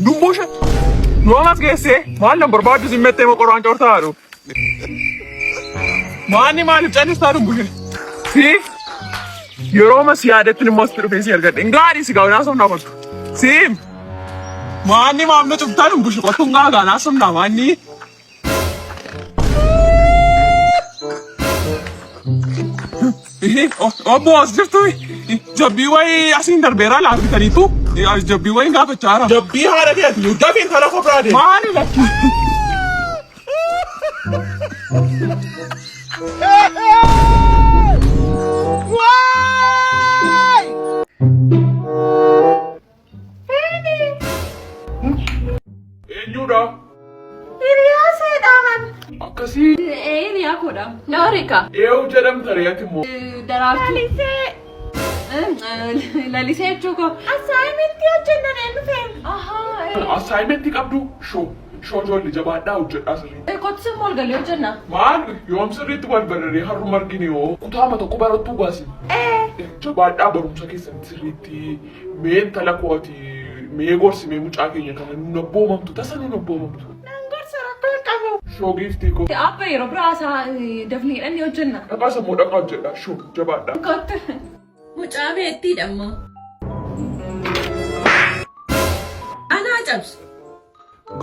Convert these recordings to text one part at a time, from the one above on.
Dumbusha. Yoomas geessee maal nan barbaaddu simmettee moqoraan cortaa haadhu. Maanni maaliif callistaa dumbushe? Si yeroo mas yaadetti immoo asitti dhufee si argadhe. Hin gaarii si gaa'u naasofnaa kottu. Si maanni maaf na cuftaa dumbushe kottu hin gaagaa naasofnaa maanni. Obbo as jirtu jabbii wayii asiin darbeeraa laa argitaniitu jabbii wayiin gaafachaa jira. Jabbii haadha keeti dafii intala koo biraa deemi. Maali lakki? Eenyudha? Hiriyaa seedhaaman. Akkasii Ee hiriyaa koodha. Na horika. eewu jedhamta re'ati immoo. Daraartuu. Lalisee. Lalisee jechuu koo. Assaayimentii hojjennan eenyu fe'e? Ahaa. Assaayimentii qabdu shoo shoo ijoollee jabaadhaa hojjedhaa sirrii. Kottu immoo ol galee hojjenna. Maal yoom sirriitti wal bararee har'uma argine yoo kutaama tokko barattuu baasi. Jabaadhaa barumsa keessatti sirriitti Mee intala koo ati mee gorsi mee mucaa keenya kana nun abboomamtu tasa nun abboomamtu. Nan gorsa rakkoo hin qabu. Shoo giiftii koo. Abba yeroo biraa isaa dafnee hidhannee hojjenna. Dhaqaa sammuu dhaqaa hojjedha shoo jabaadha. Kottu. Mucaa beettiidha immoo. Anaa cabsu.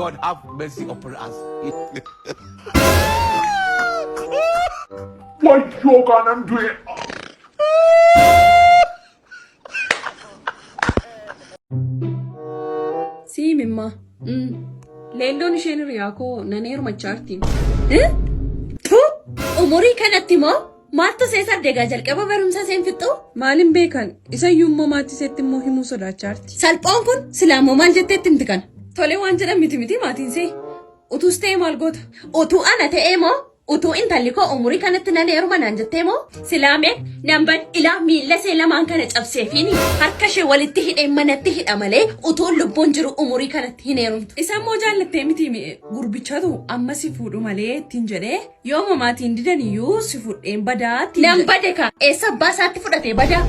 God have mercy upon us. Wayyoo kaanan du'e. Sii mimmaa. Leelloon isheen hiriyaa koo nan heerumachaa jirti. Tu umurii kanatti moo maaltu see sardeegaa jalqaba barumsa seen fixxu? Maalin beekan isayyuu immoo maatii iseetti immoo himuu sodaachaa jirti. Salphoon kun silaa immoo maal jetteetti himti kana? Tole waan jedhan miti miti maatiin see. Utuus ta'ee maal goota? Utuu ana ta'ee moo Utuu intalli koo umurii kanatti nan heeruma naan jettee moo silaa mee nan bad ilaa miilla ishee lamaan kana cabseefiini harka ishee walitti hidhee manatti hidha malee utuun lubbuun jiru umurii kanatti hin heerumtu. Isa immoo jaallattee miti gurbichatu amma si fuudhu malee ittiin jedhee yooma maatiin didan iyyuu si fudheen badaa ittiin Nan jedhe. bade kaa eessa abbaa isaatti fudhatee badaa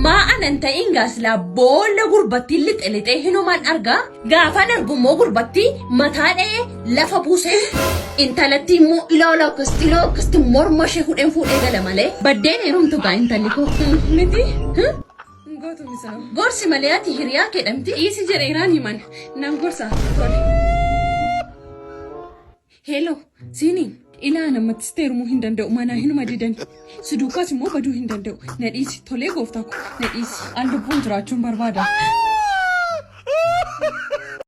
maa anan ta'iin gaa silaa boolla gurbattiin lixe lixee hinumaan argaa Gaafan argu immoo gurbattii mataa dha'ee lafa buusee intalattii immoo ilaala akkasitti ilaa akkasitti morma ishee hudheen fuudhee gala malee baddeen heerumtu gaa intalli koo. Miti? Hin gootu misira. Gorsi malee ati hiriyaa kee dhamti. Dhiisi jedheeraan himan. Nan gorsa. Tole. Hello, siiniin ilaa namatti sitti heerumuu hin danda'u manaa hinuma didan. Si duukaas immoo baduu hin danda'u. Na dhiisi tolee gooftaa koo na dhiisi. An lubbuun jiraachuun barbaada.